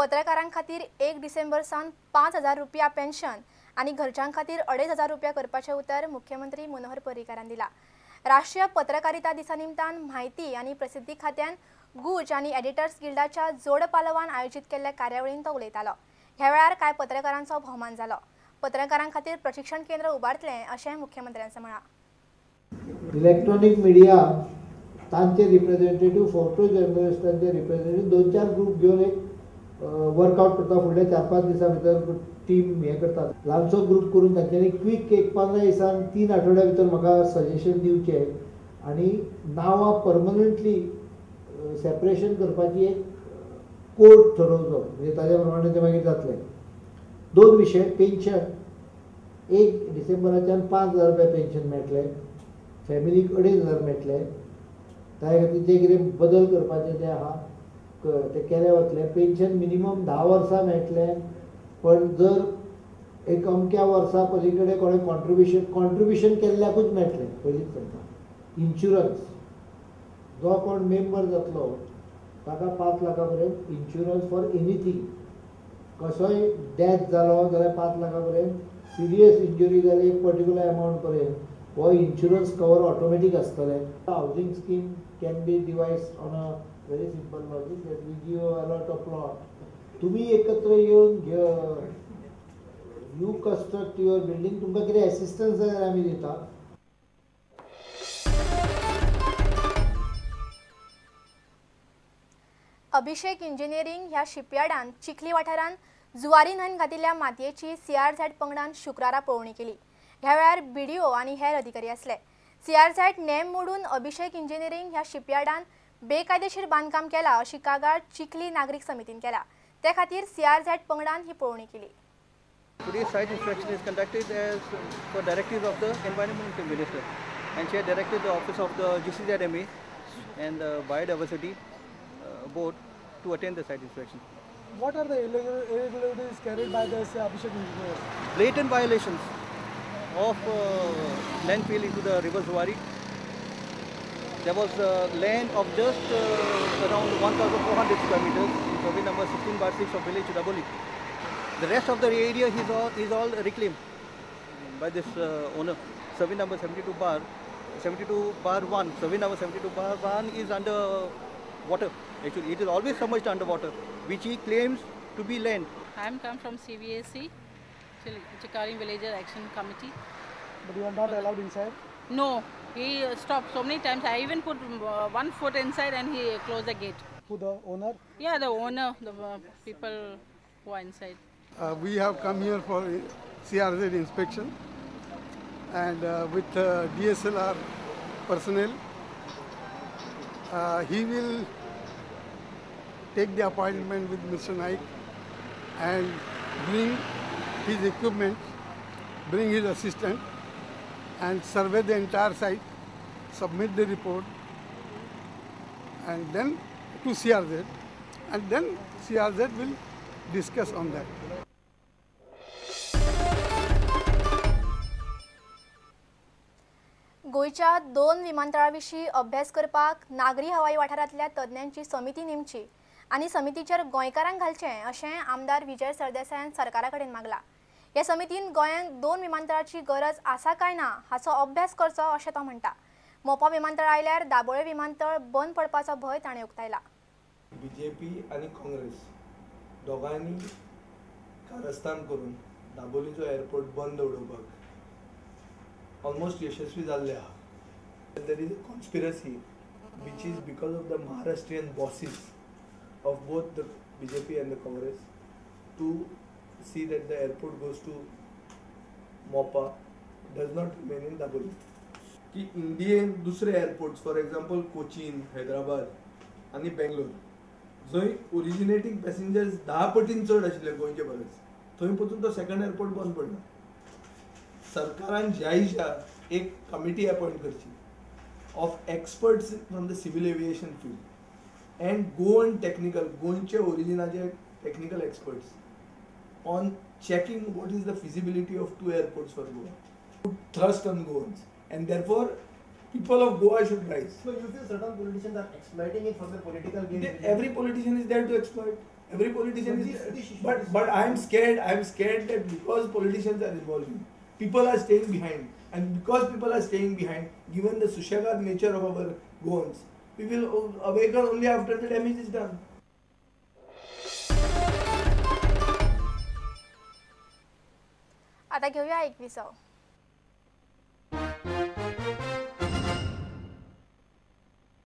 पत्रकारां खातीर 1 डिसेंबर सावन 5,000 रुपया पेन्शन आनी घरच्यां खातीर 2,500 रुपया करपाचें उतर मुख्यमंत्री मनोहर पर्रीकारान दिला। राष्ट्रीय पत्रकारिता दिसा निमतान म्हायती आनी प्रसिद्धी खात्यान गुज आनी एडिटर्स गिल्डाच्या जोड पालवान आयोजीत केल्ल्या कार्यावळींत तो उलयतालो। ह्या वेळार कांय पत्रकारांचो भोवमान जालो। पत्रकारां खातीर प्रशिक्षण केंद्र उबारतलें अशें मुख्यमंत्र्यान म्हळां। इलेक्ट्रॉनिक मिडिया तांचे रिप्रेझेंटेटिव्ह, फोटो जर्नलिस्टांचे रिप्रेझेंटेटिव्ह, 2-4 ग्रुप घेवन एक वर्कआउट करता। फुडल्या 4-5 दिसां भितर टीम हें करता, ल्हानसो ग्रुप करून तांच्यांनी क्वीक एक 15 दिसान 3 आठवड्या भितर म्हाका सजेशन दिवचें आनी नांवां परमनंटली सेपरेशन करपाची एक कोड ठरोवचो, म्हणजे ताज्या प्रमाणे ते मागीर जातलें। 2 विशय, पेन्शन 1 डिसेंबराच्यान 5,000 रुपया पेन्शन मेळटलें, फॅमिलीक 2,500 मेळटले। ताजे खातीर जे कितें बदल करपाचे ते आहा ते केले वतले। पेन्शन मिनिमम 10 वर्सां मेळटलें, पण जर एक अमक्या वर्सा पलीकडे कोणें कॉन्ट्रिब्युशन केल्ल्याकूच मेळटलें। पयलींच सांगता, इन्शुरन्स जो कोण मेंबर जातलो ताका 5 लाखा पर्यंत इन्शुरन्स फॉर एनीथींग, कसोय डेथ जालो जाल्यार 5 लाखा पर्यंत, सिरियस इंजुरी जाली एक पर्टिक्युलर एमावंट पर्यंत हो इन्शुरन्स कवर ऑटोमॅटीक आसतलें। Housing scheme can be devised on a very simple logic that we give a lot of plot. तुम्ही एकत्र येवन you construct your building, तुमकां कितें एसिस्टन्स जाय जाल्यार आमी दिता। अभिषेक इंजिनियरिंग ह्या शिपयार्डान चिखली वाठारांत जुवारी न्हंयन घातिल्ल्या मातयेची सीआरझॅड पंगडान शुक्रारा पळोवणी केली। ह्या वेळार बीडीओ आनी हेर अधिकारी आसले। सीआरझॅड नेम मोडून अभिषेक इंजिनियरिंग ह्या शिपयार्डान बेकायदेशीर बांदकाम केला अशी कागाळ चिखली नागरीक समितीन केला। ते खातीर सीआरझॅड पंगडान ही पळोवणी केली। Today's site inspection is conducted as per directives of the Environment Minister, and she had directed the office of the GCZMA and the Biodiversity Board to attend the site inspection. What are the irregularities carried by this Abhishek Engineers? Blatant violations of landfill into the river Zuari. There was land of just around 1,400 square meters in survey number 16/6 of village Daboli. The rest of the area is all reclaimed by this owner. Survey number 72/1, survey number 72/1 is under water. Actually, it is always submerged underwater, which he claims to be land. I am come from CVAC, Chikarim Villager Action Committee. But you are not allowed inside? No, he stopped so many times. I even put 1 foot inside and he closed the gate. Who, the owner? Yeah, the owner, the people who are inside. We have come here for CRZ inspection and with DSLR personnel. He will take the appointment with Mr. Naik and bring his equipment, bring his assistant and survey the entire site, submit the report and then to CRZ, and then CRZ will discuss on that. गोंयच्या 2 विमानतळां विशीं अभ्यास करपाक नागरी हवाई वाठारांतल्या तज्ञांची समिती नेमची आनी समितीचेर गोंयकारांक घालचें अशें आमदार विजय सरदेसायान सरकारा कडेन मागलां। ह्या समितीन गोंयांत 2 विमानतळाची गरज आसा काय ना हाचो अभ्यास करचो अशें तो म्हणटा। मोपा विमानतळ आयल्यार दाबोळे विमानतळ बंद पडपाचो भंय ताणें उक्तायला। बीजेपी आनी काँग्रेस दोगांनी कारस्थान करून दाबोलीचो एअरपोर्ट बंद उडोवपाक ऑलमोस्ट यशस्वी जाल्ले आहा। There is a conspiracy which is because of the Maharashtrian bosses of both the BJP and the Congress to see that the airport goes to Mopa, does not remain in Dabolim. की इंडियेन दुसरे airports, for example Cochin, Hyderabad आनी बेंगलोर, जंय ओरिजिनेटींग passengers 10 पटीन चड आशिल्ले गोंयचे परस, थंय पसून तो सेकंड एअरपोर्ट बंद पडला। सरकारान ज्या एक कमिटी अपॉयंट करची of experts from the civil aviation field and Goan technical, गोंयचे ओरिजिनाचे technical experts on checking what is the feasibility of 2 airports for Goa, put thrust on Goans, and therefore People of Goa should rise. So you feel certain politicians are exploiting it for their political gain? Every politician is there to exploit. Every politician is there. But I am scared. I am scared that because politicians are involving, people are staying behind. And because people are staying behind, given the sushagad nature of our Goans, we will awaken only after the damage is done. आता घेऊया एक विसव.